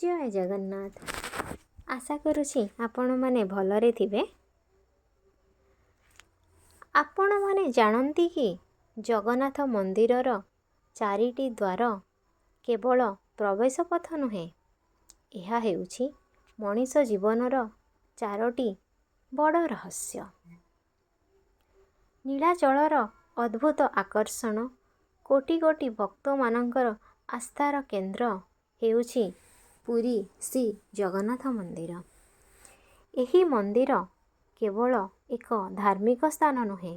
ଜୟ ଜଗନ୍ନାଥ। ଆଶା କରୁଛି ଆପଣମାନେ ଭଲରେ ଥିବେ। ଆପଣମାନେ ଜାଣନ୍ତି କି ଜଗନ୍ନାଥ ମନ୍ଦିରର ଚାରିଟି ଦ୍ୱାର କେବଳ ପ୍ରବେଶ ପଥ ନୁହେଁ, ଏହା ହେଉଛି ମଣିଷ ଜୀବନର ଚାରୋଟି ବଡ଼ ରହସ୍ୟ। ନୀଳାଚଳର ଅଦ୍ଭୁତ ଆକର୍ଷଣ, କୋଟି କୋଟି ଭକ୍ତମାନଙ୍କର ଆସ୍ଥାର କେନ୍ଦ୍ର ହେଉଛି ପୁରୀ ଶ୍ରୀ ଜଗନ୍ନାଥ ମନ୍ଦିର। ଏହି ମନ୍ଦିର କେବଳ ଏକ ଧାର୍ମିକ ସ୍ଥାନ ନୁହେଁ,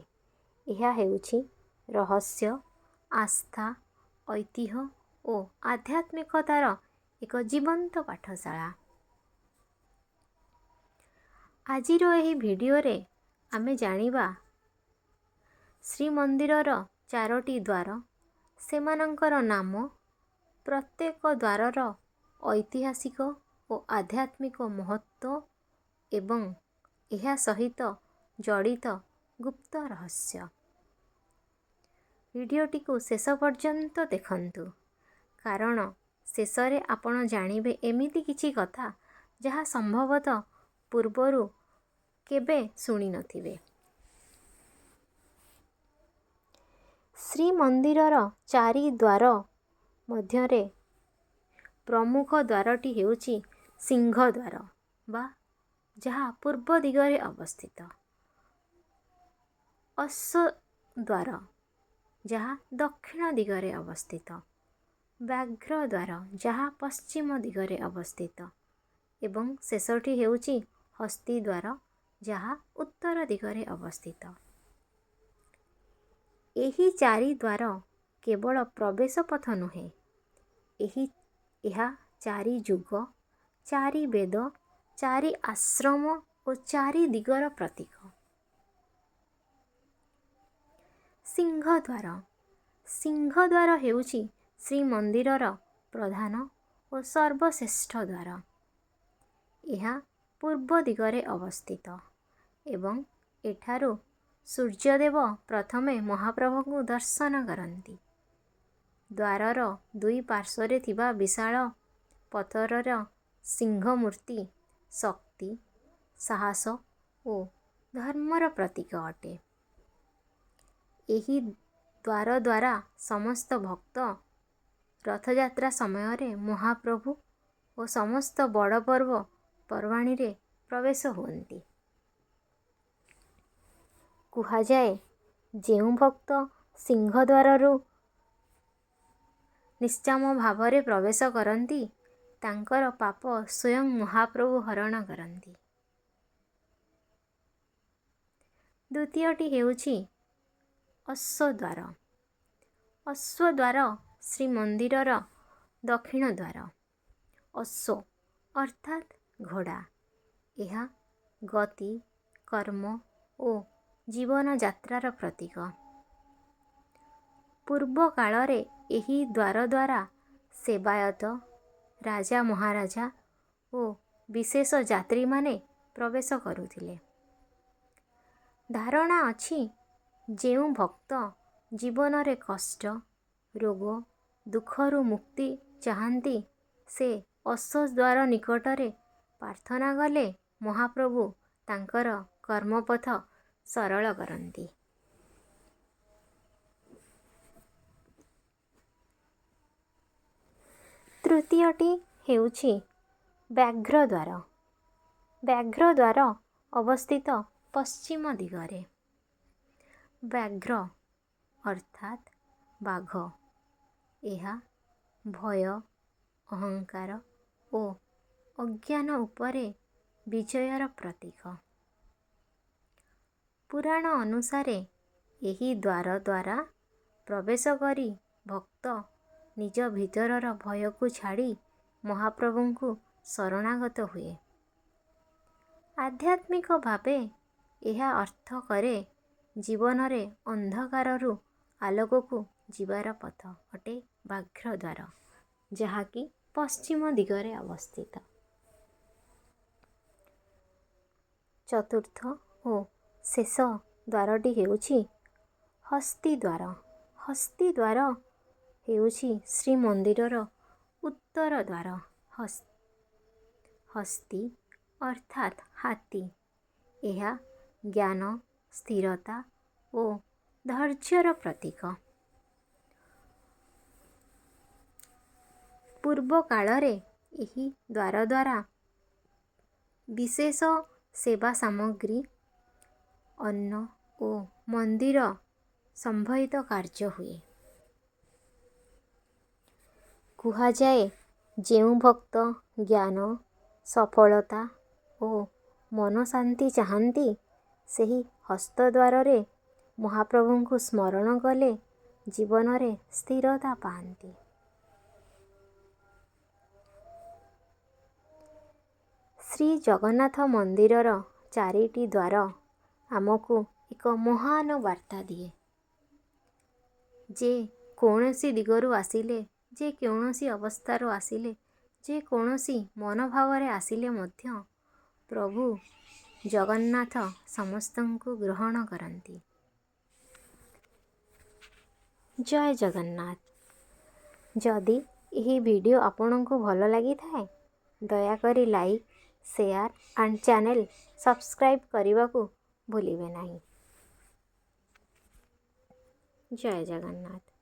ଏହା ହେଉଛି ରହସ୍ୟ, ଆସ୍ଥା, ଐତିହ୍ୟ ଓ ଆଧ୍ୟାତ୍ମିକତାର ଏକ ଜୀବନ୍ତ ପାଠଶାଳା। ଆଜିର ଏହି ଭିଡ଼ିଓରେ ଆମେ ଜାଣିବା ଶ୍ରୀମନ୍ଦିରର ଚାରୋଟି ଦ୍ୱାର, ସେମାନଙ୍କର ନାମ, ପ୍ରତ୍ୟେକ ଦ୍ୱାରର ଐତିହାସିକ ଓ ଆଧ୍ୟାତ୍ମିକ ମହତ୍ତ୍ୱ ଏବଂ ଏହା ସହିତ ଜଡ଼ିତ ଗୁପ୍ତ ରହସ୍ୟ। ଭିଡ଼ିଓଟିକୁ ଶେଷ ପର୍ଯ୍ୟନ୍ତ ଦେଖନ୍ତୁ, କାରଣ ଶେଷରେ ଆପଣ ଜାଣିବେ ଏମିତି କିଛି କଥା ଯାହା ସମ୍ଭବତଃ ପୂର୍ବରୁ କେବେ ଶୁଣିନଥିବେ। ଶ୍ରୀମନ୍ଦିରର ଚାରି ଦ୍ୱାର ମଧ୍ୟରେ ପ୍ରମୁଖ ଦ୍ୱାରଟି ହେଉଛି ସିଂହଦ୍ୱାର ବା ଯାହା ପୂର୍ବ ଦିଗରେ ଅବସ୍ଥିତ, ଅଶ୍ୱଦ୍ୱାର ଯାହା ଦକ୍ଷିଣ ଦିଗରେ ଅବସ୍ଥିତ, ବ୍ୟାଘ୍ରଦ୍ୱାର ଯାହା ପଶ୍ଚିମ ଦିଗରେ ଅବସ୍ଥିତ ଏବଂ ଶେଷଟି ହେଉଛି ହସ୍ତୀଦ୍ୱାର ଯାହା ଉତ୍ତର ଦିଗରେ ଅବସ୍ଥିତ। ଏହି ଚାରି ଦ୍ୱାର କେବଳ ପ୍ରବେଶ ପଥ ନୁହେଁ, ଏହା ଚାରି ଯୁଗ, ଚାରି ବେଦ, ଚାରି ଆଶ୍ରମ ଓ ଚାରି ଦିଗର ପ୍ରତୀକ। ସିଂହଦ୍ୱାର। ସିଂହଦ୍ୱାର ହେଉଛି ଶ୍ରୀମନ୍ଦିରର ପ୍ରଧାନ ଓ ସର୍ବଶ୍ରେଷ୍ଠ ଦ୍ୱାର। ଏହା ପୂର୍ବ ଦିଗରେ ଅବସ୍ଥିତ ଏବଂ ଏଠାରୁ ସୂର୍ଯ୍ୟଦେବ ପ୍ରଥମେ ମହାପ୍ରଭୁଙ୍କୁ ଦର୍ଶନ କରନ୍ତି। ଦ୍ୱାରର ଦୁଇ ପାର୍ଶ୍ୱରେ ଥିବା ବିଶାଳ ପଥରର ସିଂହ ମୂର୍ତ୍ତି ଶକ୍ତି, ସାହସ ଓ ଧର୍ମର ପ୍ରତୀକ ଅଟେ। ଏହି ଦ୍ୱାର ଦ୍ୱାରା ସମସ୍ତ ଭକ୍ତ ରଥଯାତ୍ରା ସମୟରେ ମହାପ୍ରଭୁ ଓ ସମସ୍ତ ବଡ଼ ପର୍ବ ପର୍ବାଣୀରେ ପ୍ରବେଶ ହୁଅନ୍ତି। କୁହାଯାଏ, ଯେଉଁ ଭକ୍ତ ସିଂହଦ୍ୱାରରୁ ନିଷ୍କାମ ଭାବରେ ପ୍ରବେଶ କରନ୍ତି, ତାଙ୍କର ପାପ ସ୍ୱୟଂ ମହାପ୍ରଭୁ ହରଣ କରନ୍ତି। ଦ୍ୱିତୀୟଟି ହେଉଛି ଅଶ୍ୱଦ୍ୱାର। ଅଶ୍ୱଦ୍ୱାର ଶ୍ରୀମନ୍ଦିରର ଦକ୍ଷିଣ ଦ୍ୱାର। ଅଶ୍ୱ ଅର୍ଥାତ୍ ଘୋଡ଼ା। ଏହା ଗତି, କର୍ମ ଓ ଜୀବନଯାତ୍ରାର ପ୍ରତୀକ। ପୂର୍ବ କାଳରେ ଏହି ଦ୍ୱାର ଦ୍ୱାରା ସେବାୟତ, ରାଜା ମହାରାଜା ଓ ବିଶେଷ ଯାତ୍ରୀମାନେ ପ୍ରବେଶ କରୁଥିଲେ। ଧାରଣା ଅଛି, ଯେଉଁ ଭକ୍ତ ଜୀବନରେ କଷ୍ଟ, ରୋଗ, ଦୁଃଖରୁ ମୁକ୍ତି ଚାହାନ୍ତି, ସେ ଅଶ୍ୱଦ୍ୱାର ନିକଟରେ ପ୍ରାର୍ଥନା କଲେ ମହାପ୍ରଭୁ ତାଙ୍କର କର୍ମପଥ ସରଳ କରନ୍ତି। ତୃତୀୟଟି ହେଉଛି ବ୍ୟାଘ୍ରଦ୍ୱାର। ବ୍ୟାଘ୍ରଦ୍ୱାର ଅବସ୍ଥିତ ପଶ୍ଚିମ ଦିଗରେ। ବ୍ୟାଘ୍ର ଅର୍ଥାତ୍ ବାଘ। ଏହା ଭୟ, ଅହଙ୍କାର ଓ ଅଜ୍ଞାନ ଉପରେ ବିଜୟର ପ୍ରତୀକ। ପୁରାଣ ଅନୁସାରେ ଏହି ଦ୍ୱାର ଦ୍ୱାରା ପ୍ରବେଶ କରି ଭକ୍ତ ନିଜ ଭିତରର ଭୟକୁ ଛାଡ଼ି ମହାପ୍ରଭୁଙ୍କୁ ଶରଣାଗତ ହୁଏ। ଆଧ୍ୟାତ୍ମିକ ଭାବେ ଏହା ଅର୍ଥ କରେ ଜୀବନରେ ଅନ୍ଧକାରରୁ ଆଲୋକକୁ ଯିବାର ପଥ ଅଟେ ବ୍ୟାଘ୍ରଦ୍ୱାର, ଯାହାକି ପଶ୍ଚିମ ଦିଗରେ ଅବସ୍ଥିତ। ଚତୁର୍ଥ ଓ ଶେଷ ଦ୍ୱାରଟି ହେଉଛି ହସ୍ତୀଦ୍ୱାର। ହସ୍ତୀଦ୍ୱାର ହେଉଛି ଶ୍ରୀମନ୍ଦିରର ଉତ୍ତର ଦ୍ୱାର। ହସ୍ତୀ ଅର୍ଥାତ୍ ହାତୀ। ଏହା ଜ୍ଞାନ, ସ୍ଥିରତା ଓ ଧୈର୍ଯ୍ୟର ପ୍ରତୀକ। ପୂର୍ବକାଳରେ ଏହି ଦ୍ୱାର ଦ୍ୱାରା ବିଶେଷ ସେବା ସାମଗ୍ରୀ, ଅନ୍ନ ଓ ମନ୍ଦିର ସମ୍ବନ୍ଧିତ କାର୍ଯ୍ୟ ହୁଏ। କୁହାଯାଏ, ଯେଉଁ ଭକ୍ତ ଜ୍ଞାନ, ସଫଳତା ଓ ମନଶାନ୍ତି ଚାହାଁନ୍ତି, ସେହି ହସ୍ତଦ୍ୱାରରେ ମହାପ୍ରଭୁଙ୍କୁ ସ୍ମରଣ କଲେ ଜୀବନରେ ସ୍ଥିରତା ପାଆନ୍ତି। ଶ୍ରୀଜଗନ୍ନାଥ ମନ୍ଦିରର ଚାରିଟି ଦ୍ୱାର ଆମକୁ ଏକ ମହାନ ବାର୍ତ୍ତା ଦିଏ। ଯେ କୌଣସି ଦିଗରୁ ଆସିଲେ, ଯେ କୌଣସି ଅବସ୍ଥାରୁ ଆସିଲେ, ଯେ କୌଣସି ମନୋଭାବରେ ଆସିଲେ ମଧ୍ୟ ପ୍ରଭୁ ଜଗନ୍ନାଥ ସମସ୍ତଙ୍କୁ ଗ୍ରହଣ କରନ୍ତି। ଜୟ ଜଗନ୍ନାଥ। ଯଦି ଏହି ଭିଡ଼ିଓ ଆପଣଙ୍କୁ ଭଲ ଲାଗିଥାଏ, ଦୟାକରି like, share and channel subscribe କରିବାକୁ ଭୁଲିବେ ନାହିଁ। ଜୟ ଜଗନ୍ନାଥ।